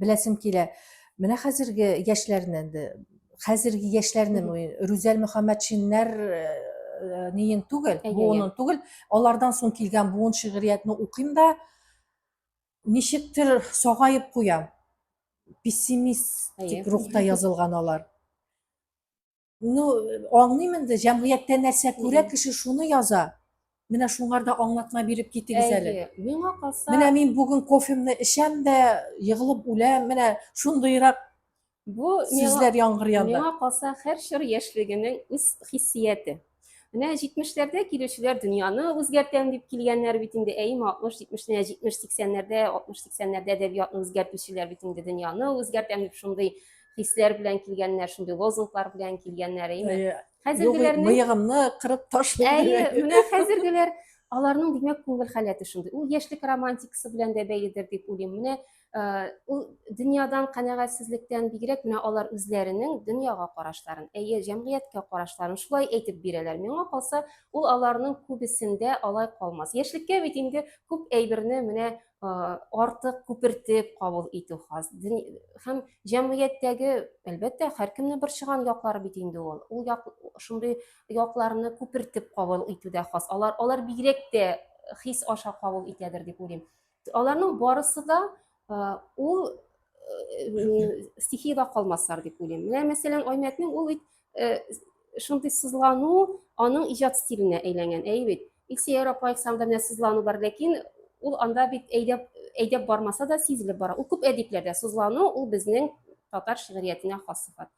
Беләсем килә. Менә хәзерге яшьләрне инде, хәзерге яшьләрне, Рүзәл Мөхәммәтшиннәр э, ниен түгел, буынын түгел, алардан соң килгән буын шигъриятне укыйм да, ничектер сагаеп куям. Пессимистик рухта язылган алар. Ну, аңлыйм инде, җәмгыятьтә нәрсә күрә, кеше шуны яза. Менә шуңар да аңлатма биреп китегез әле. Әйе, миңа калса... Менә мин бүген кофемны эчәм дә, егылып үләм, менә шундыйрак Бу сүзләр яңгырый анда. Миңа калса, һәр чор яшьлегенең үз хиссияте. Менә 70-ләрдә килүчеләр дөньяны үзгәртәм дип килгәннәр бит инде. Әйеме, 60, 70, 70, 80-ләрдә, 60, 80-ләрдә әдәбиятны үзгәртүчеләр бит инде дөньяны үзгәртәм дип шундый хисләр белән килгәннәр, шундый лозунглар белән килгәннәр, әйеме? Хәзергеләрнең мыегымны кырып ташлыйм. Әйе, менә хәзергеләр аларның димәк күңел халәте шундый. Ул яшьлек романтикасы белән дә бәйледер дип уйлыйм. Менә э, ул дөньядан канәгатьсезлектән бигрәк менә алар үзләренең дөньяга карашларын, әйе, җәмгыятькә карашларын шулай әйтеп бирәләр. Миңа калса, ул аларның күбесендә алай калмас. Яшьлеккә бит инде күп әйберне менә артык күпертеп кабул итү хас. Һәм җәмгыятьтәге, әлбәттә, һәркемне борчыган яклар бит инде ул. Ул як, шундый якларны күпертеп кабул итү дә хас. Алар, алар бигрәк тә хис аша кабул итәдер дип уйлыйм. Аларның барысы да ул стихиядә калмаслар дип уйлыйм. Менә мәсәлән, Аймәтнең ул бит шундый сызлану аның иҗат стиленә әйләнгән, әйе бит. Илсөяр апа Александр менә сызлану бар, ләкин ул анда бит әйдәп, әйдәп бармаса да сизелеп бара. Ул күп әдипләрдә сызлану, ул безнең татар шигъриятенә хас сыйфат.